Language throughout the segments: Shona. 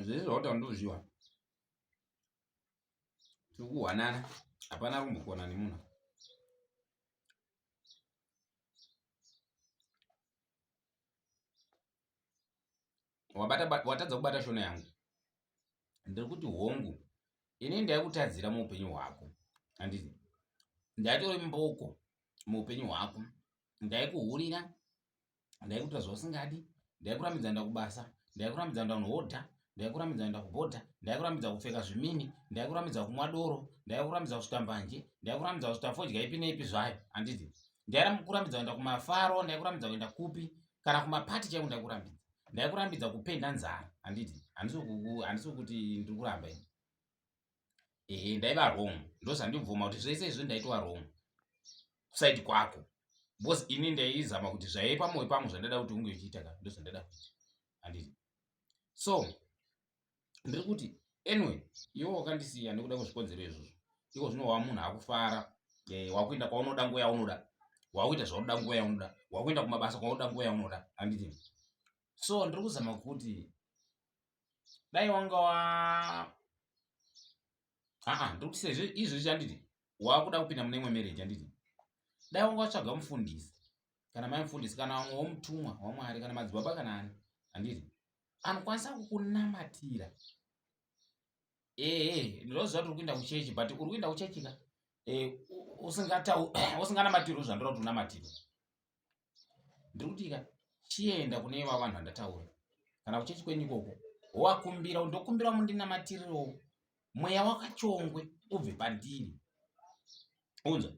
Zvese zvautaura ndozviwa. Tiri kuhwanana, hapana ari kumbokona nemunhu. Wabata, watadza kubata shona yangu. Ndiri kuti hongu, ini ndaikutadzira muupenyu hwako. Handiti? Ndaitori mboko muupenyu hwako. Ndaikuhurira, ndaikuita zvausingadi, ndaikurambidza kuenda kubasa, ndaikurambidza kuenda kunohodha, ndaikurambidza kuenda kubhodha, ndaikurambidza kupfeka zvimini, ndaikurambidza kumwa doro, ndaikurambidza kusvita mbanje, ndaikurambidza kusvita fodya ipi neipi zvayo. Handiti? Ndaikurambidza kuenda kumafaro, ndaikurambidza kuenda kupi, kana kumapati chaiko ndaikurambidza. Ndaikurambidza kupenda nzara. Handiti? Handisi kuti ndiri kuramba ini. Ehe, ndaiva wrong. Ndozvandibvuma kuti zvese izvo ndaitwa wrong kuside kwako. Because ini ndaizama kuti zvaiva pamoyo pangu zvandaida kuti unge uchiita ka, ndozvandaida kuita. Handiti? So, ndiri kuti anyway, iwe wakandisiya nekuda kwezvikonzero izvozvo. Iko zvino wava munhu akufara, wakuenda kwaunoda nguva yaunoda, wakuita zvaunoda nguva yaunoda, wakuenda kumabasa kwaunoda nguva yaunoda. Handiti? So, ndiri kuzama kuti dai wanga wa aa ndiri kuti sezvo izvozvi handiti wakuda kupinda mune imwe marriage handiti dai wanga watsvaga mufundisi kana mai mufundisi kana vamwe womutumwa wamwari kana madzibaba kana ani handiti anokwanisa kukunamatira. Ehe, ndinoziva kuti uri kuenda kuchechi but uri kuenda kuchechi ka usinganamatirwi zvandoda kuti unamatirwe. Ndiri kuti ka chienda kune ivavo vanhu vandataura kana kuchechi kwenyu ikoko wovakumbira, ndokumbira mundinamatirewo mweya wakachongwe ubve pandiri. Unzwa?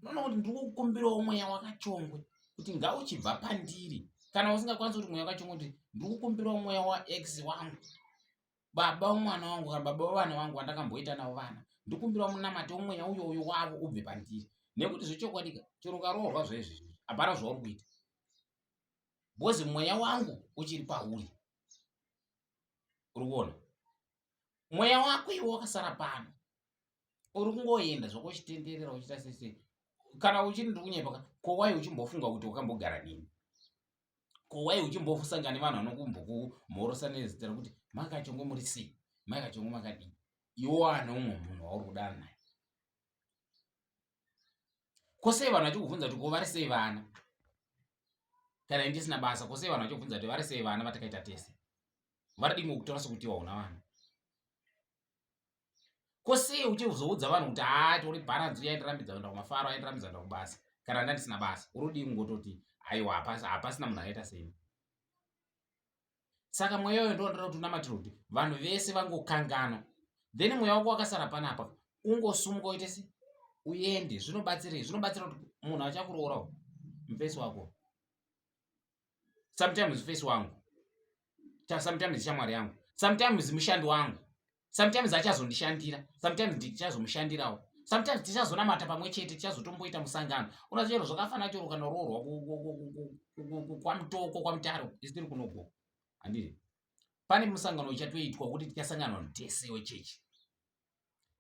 Unoona kuti ndiri kukumbirawo mweya wakachongwe kuti ngauchibva pandiri. Kana usingakwanisi kuti mweya wakachongwe, kuti ndiri kukumbirawo mweya waex wangu, baba womwana wangu kana baba wevana vangu vandakamboita navo vana, ndikumbirawo munamato womweya uyoyo wavo ubve pandiri. Nekuti zvechokwadi ka, chero ukaroorwa zvaizvezvi hapana zvauri kuita because mweya wangu uchiri pauri. Uri kuona mweya wako iwe wakasara pano, uri kungoenda zvako uchitenderera uchiita sese. Kana uchiri ndiri kunyepa ka, ko wai uchimbofunga kuti wakambogara nini? Ko wai uchimbosangana nevanhu vanokumbokumhorosa nezita rekuti makachongo muri sei, makachongo makadii, iwe wane umwe munhu wauri kudana naye? Ko sei vanhu vachikubvunza kuti ko vari sei vana kana ini ndisina basa? Ko sei vanhu vachikubvunza kuti vari sei vana vatakaita tese? Vari dii kutora sekuti wauna vana? Ko sei uchizoudza vanhu kuti haa tori bharanzi uya aindirambidza kuenda kumafaro, aindirambidza kuenda kubasa kana ndandisina basa? Uri kudii kungototi aiwa hapasina munhu akaita seni? Saka mweya uyo ndondoda kuti unamatire kuti vanhu vese vangokanganwa, then mweya wako wakasara panapa ungosumuka uite se uende. Zvinobatsirei? Zvinobatsira kuti munhu achakuroora mufesi wako, sometimes mufesi wangu, sometimes shamwari yangu, sometimes mushandi wangu, sometimes achazondishandira, sometimes ndichazomushandirawo, sometimes tichazonamata pamwe chete, tichazotomboita musangano. Unoziva chero zvakafanana chero ukanoroorwa kwaMutoko, kwaMutare, isu tiri kunoko, handiti? Pane musangano uchatoitwa kuti tichasangana vanhu tese wechechi,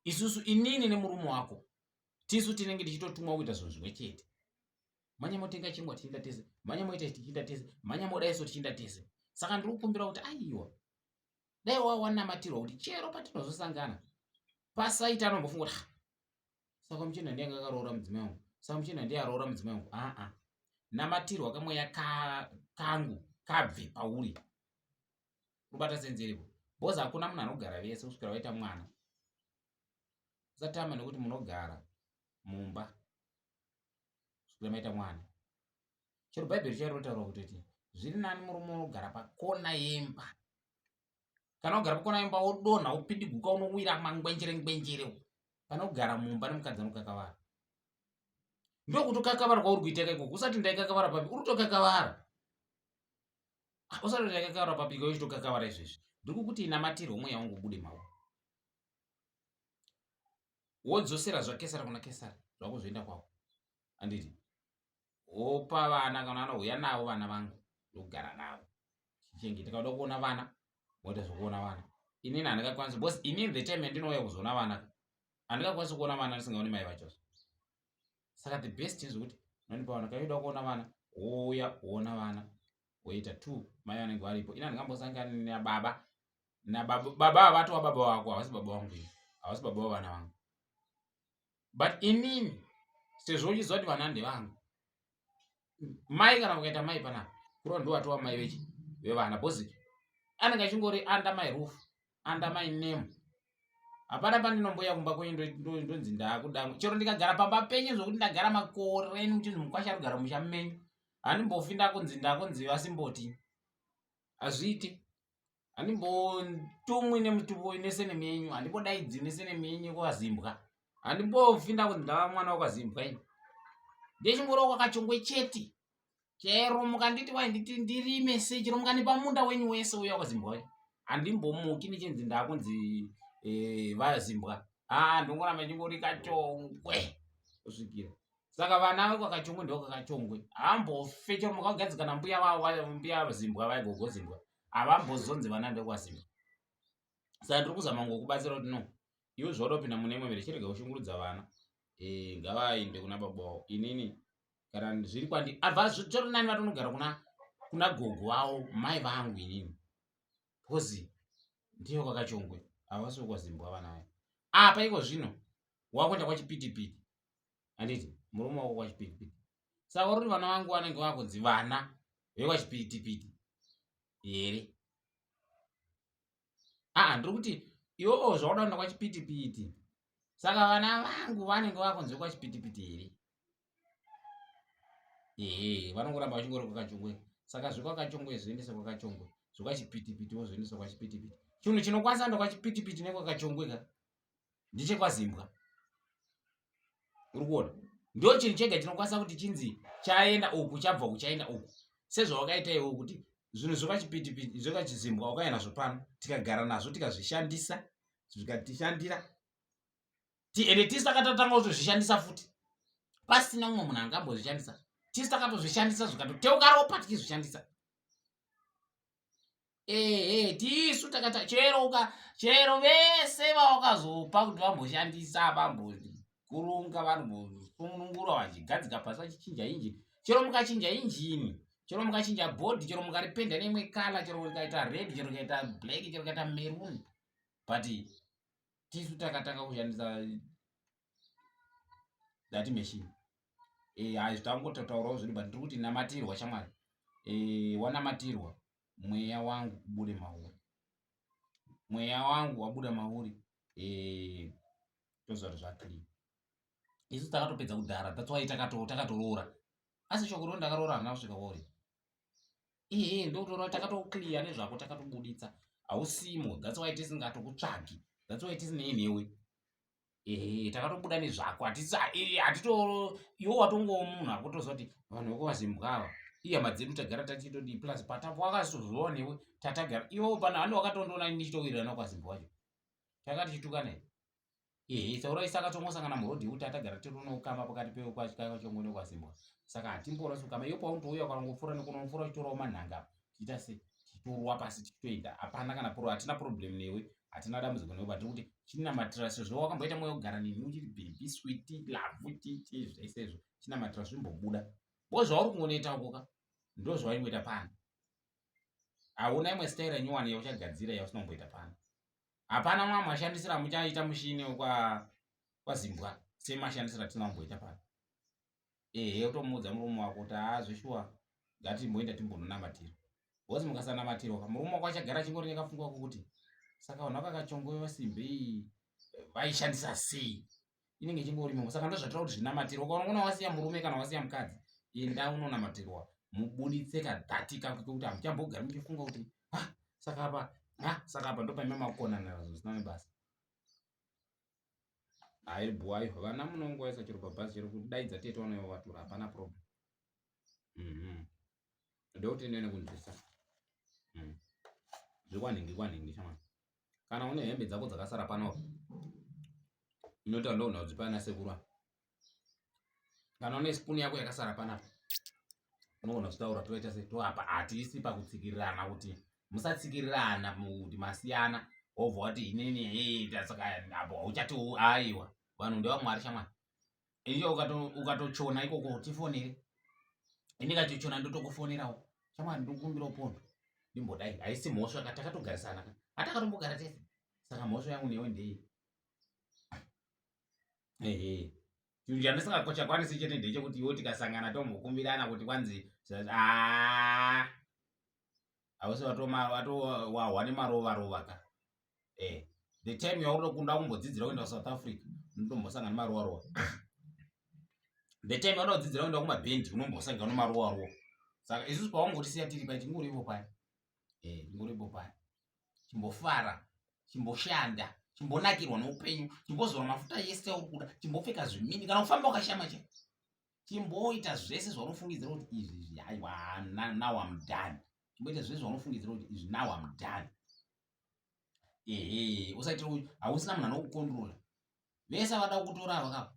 isusu inini nemurume wako, tisu tinenge tichitotumwa kuita zvinhu zvimwe chete. Manya motenga chingwa tichienda tese, manya moita tichienda tese, manya modaiso tichienda tese. Saka ndiri kukumbira kuti aiwa, dai wawanamatirwa kuti chero patinozosangana pasaita anombofunga kuti saka muchena ndiye anga akaroora mudzimai wangu, saka muchena ndiye aroora mudzimai wangu. Aa, namatirwa kamweya kangu kabve pauri. Kubata senzeripo because hakuna munhu anogara vese kusvikira waita mwana. Usatama nekuti munogara mumba kusvikira maita mwana. Chero bhaibheri chairo rotaura kutoti zviri nani murume unogara pakona yemba, kana ugara pakona yemba wodonha wopidiguka unowira mangwenjere ngwenjere, pane kugara mumba nemukadzi anokakavara. Ndokutokakavara kwauri kuita ikoko. Usati ndaikakavara papi, uri kutokakavara. Usati ndaikakavara papi iwe uchitokakavara izvezvi. Ndiri kukuti inamatirwe mweya wangu ubude mauri, wodzosera zvaKesari kuna Kesari, zvako zvoenda kwako, handiti? Wopa vana kana anouya navo vana vangu, ndogara navo chichengeta. Kana uda kuona vana woita zvekuona vana. Inini handingakwanisi because inini the time yandinouya kuzoona vana handingakwanisi kuona vana ndisingaoni mai vacho. Saka the best is kuti unondipa vana. Kana uda kuona vana wouya woona vana, woita two, mai vanenge varipo. Ini handingambosangani nababa. Nababa baba ava vatova baba vako, havasi baba vangu ini, havasi baba vavana vangu. But inini sezvo uchiziva kuti vana ndevangu, mai kana ukaita mai panapa kureva ndiwo atova mai vechi vevana because anenge achingori under my roof, under my name. Hapana pandinomboya kumba kwenyu ndonzi ndakuda, chero ndikagara pamba penyu zvokuti ndagara makore ini muchinzi mukwasha ari kugara musha menyu, handimbofi ndakunzi ndakunzi vasimboti, hazviiti. Handimbotumwi nemutupo nesenemi yenyu, handimbodaidzwi nesenemi yenyu yekwazimbwa, handimbofi ndakunzi ndava mwana wekwazimbwa ini. Ndechingoriwo kwakachongwe chete. Chero mukanditi wainditi ndirime sei, chero mukandipa munda wenyu wese uya kwazimbwa uya, handimbomuki ndichinzi ndakunzi vazimbwa. Haa, ndongoramba ndingori kachongwe kusvikira. Saka vana vekwakachongwe ndokwakachongwe, hambofe chero mukagadzikana mbuya vavo, mbuya zimbwa vaigogo zimbwa, havambozonzi vana ndekwazimbwa. Saka ndiri kuzama ngokubatsira kuti no, iwe zvauda kupinda mune imwe mhere, chirega kushungurudza vana, ngavaende kuna baba wavo. Inini kana zviri kwandi abva zvitori nani vatonogara kuna gogo vavo mai vangu inini, because ndiyo kwakachongwe, havasi vekwazimbwa vana vaya. Apa iko zvino wakuenda kwachipitipiti, handiti murume wako kwachipitipiti, saka uri vana vangu vanenge vakunzi vana vekwachipitipiti here? Aa, ndiri kuti iwowo zvauda kuenda kwachipitipiti, saka vana vangu vanenge vakunzi vekwachipitipiti here? Ehe, vanongoramba vachingori kwakachongwe. Saka zvekwakachongwe zvoendese kwakachongwe, zvekwachipitipiti wo zvoendese kwachipitipiti. Chinhu chinokwanisa kuenda kwachipitipiti nekwakachongwe ka ndechekwazimbwa, uri kuona? Ndo chinhu chega chinokwanisa kuti chinzi chaenda uku chabva uku chaenda uku, sezvawakaita iwo kuti zvinhu zvekwachipitipiti zvekwachizimbwa wakauya nazvo pano, tikagara nazvo, tikazvishandisa, zvikatishandira, ende tisu takatatanga kutozvishandisa futi pasina mumwe munhu angambozvishandisa. Tisu takatozvishandisa zvikatoteuka ropa tichizvishandisa. Ehe, tisu takata chero uka chero vese vawakazopa kuti vamboshandisa, vambokurunga, vanombosunungura vachigadzika pasi vachichinja injini, chero mukachinja injini, chero mukachinja bhodhi, chero mukaripenda neimwe kala, chero rikaita red, chero rikaita black, chero rikaita maroon, but tisu takatanga kushandisa that machine. Hazvi tangototaurawo zvedu, but ndiri kuti namatirwa shamwari, wanamatirwa, mweya wangu ubude mauri, mweya wangu wabuda mauri, toziva kuti zvaclean. Isu takatopedza kudhara, that's why takatoroora. Asi shoko rino ndakaroora harina kusvika kwauri. Ehe, ndokutora takatoclear nezvako, takatobuditsa hausimo, that's why tisingatokutsvagi, that's why tisinei newe. Ehe, takatobuda nezvako, hatito iwe watongowo munhu akutoziva kuti vanhu vekwazimbwa ava ihama dzedu, tagara tachitodii, plus patapo wakazotozova newe tatagara iwewo pana handi wakatondoona ndichitowirirana kwazimbwa wacho, takati chitukana here? Ehe, taurai. Saka tongosangana murodhi yekuti tatagara tiri unokama pakati pekwachongo nekwazimbwa, saka hatimborasi kukama. Iwe paunotouya ukanongopfuura nekunopfuura uchitorawo manhanga, tichiita sei, tichitorwa pasi tichitoenda, hapana kana pro, hatina problem newe, hatina dambudziko newe. But kuti chinamatira, sezvo wakamboita mwoyo kugara neni uchiri baby, sweet love, chichi zvese izvo, chinamatira zvimbobuda bo zvauri kungonoita uko ka, ndo zvawaingoita pano. Hauna imwe style nyowani yauchagadzira yausina kumboita pano. Hapana mwa mashandisiro amuchaita mushini kwazimbwa semashandisiro atisina kumboita pano. Ehe, utomuudza murume wako kuti haa, zveshuwa ngatimboenda timbononamatira, because mukasanamatirwa murume wako achagara achingori nekapfungwa kokuti saka vanhu vakakachongoyo vasimbe vaishandisa sei, inenge ichingori imomo. Saka ndozvatira kuti zvinamatirwa. Ukaona wasiya murume kana wasiya mukadzi, enda unonamatirwa, mubuditse kadhati kako kekuti hamuchambogari muchifunga kuti ha, saka apa, ha, saka apa ndopaima makukonana zvisina nebasa. Hayi bhuwayo, vana munongoisa chero pabhazi, chero kudaidza tete vanouya vatora, hapana problem. Ndokuti ndione kunzwisa zvekwanhingi kwanhingi shamwari. Kana une hembe dzako dzakasara pano, inoita ndoona kudzipa ana sekuru. Kana une spoon yako yakasara panapa, unogona kuzvitaura, toita sei, toapa. Hatiisi pakutsikirirana kuti musatsikirirana kuti masiyana, wobva wati inini hei, saka apo hauchati. Aiwa, vanhu ndevamwari shamwari. Iyo ukatochona ikoko tifonere, ini katochona ndotokufonerawo, shamwari, ndikukumbirawo pondo. Ndimbodai haisi mhosva ka takatogarisana ka. Hatakatombogara tese. Saka mhosva yangu newe ndei? Ehe. Chinhu chandisingachakwanisi chete ndechekuti iwe tikasangana tombokumbirana kuti kwanzi ah hausi watowahwa nemarova rova ka. Eh, the time yauri kunda kumbodzidzira kuenda kuSouth Africa unotombosangana nemarova rova. The time yauri kudzidzira kuenda kumabhendi unombosangana nemarova rova. Saka isusu pawangotisiya tiri pai tingoripo pai. Eh, tingoripo pai. Chimbofara, chimboshanda, chimbonakirwa neupenyu, chimbozora mafuta yese auri kuda, chimbopfeka zvimini kana kufamba wakashama chete. Chimboita zvese zvaunofungidzira kuti izvi izvi haiwa now I'm done. Chimboita zvese zvaunofungidzira kuti izvi now I'm done. Ehe, usaitira kuti hausina munhu anokukondrola. Vese vada kukutora ava kapa.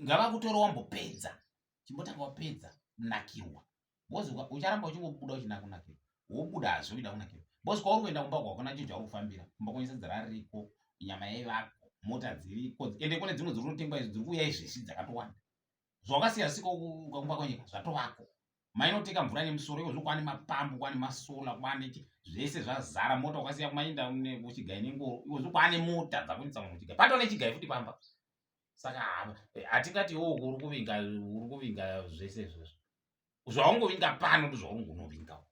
Ngavakutora wambopedza. Chimbotanga wapedza nakirwa. Because ucharamba uchingobuda uchida kunakirwa. Wobudazve uchida kunakirwa. Because kwauri kuenda kumba kwako chinhu chauri kufambira. Kumba kwenyu sadza rariko, nyama yaivako, mota dziriko. Ende kune dzimwe dziri kutotengwa izvi dziri kuuya izvezvi dzakatowanda. Zvawakasiya zvisiko kumba kwenyika zvatovako. Mainoteka mvura nemusoro iko zvino kwane mapambu, kwane masola, kwane zvese zvazara mota wakasiya kumainda kuchigai nengoro. Iko zvino kwane mota dzakuendesa munhu kuchigai. Patova nechigai futi pamba. Saka hatingati iwewe uri kuvinga uri kuvinga zvese izvozvo. Zvaungovinga pano ndozvauri kunovinga.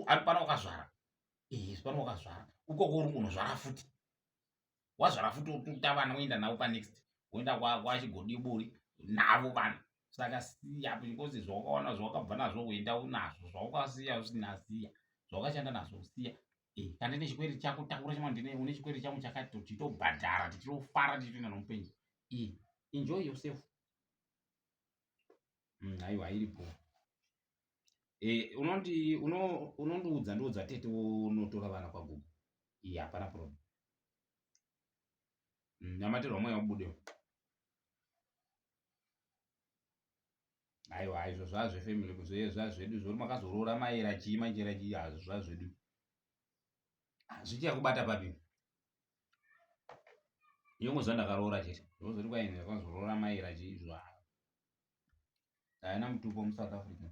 Ari pano wakazvara. Eh, pano wakazvara. Ukoko uri kunozvara futi. Wazvara futi wotuta vana woenda navo panext. Woenda kwachigodiburi navo vana. Saka siya because zvawakawana zvawakabva nazvo kuenda unazvo zvawakasiya usina siya zvawakashanda nazvo siya. Eh, kana ndine chikwereti chako takura chimwe ndine une chikwereti changu chakati tichitobhadhara tichitofara tichitoenda nomupenyu. Eh, enjoy yourself. Aiwa iripo. Eh, unondi uno unondiudza ndiudza tete unotora vana kwagogo. Iya hapana problem. Namatirwa mweya ubude. Aiwa izvo zvazvefamily kuzve zvazvedu zvori makazoroora maera chii machera chii hazvo zvazvedu. Zvichakubata papi? Yongoziva ndakaroora chete. Ndozoti kwai ndakazoroora maera chii izvo. Haina mutupo muSouth Africa.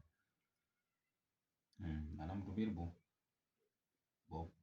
Haina mutupo iri bo. Bo.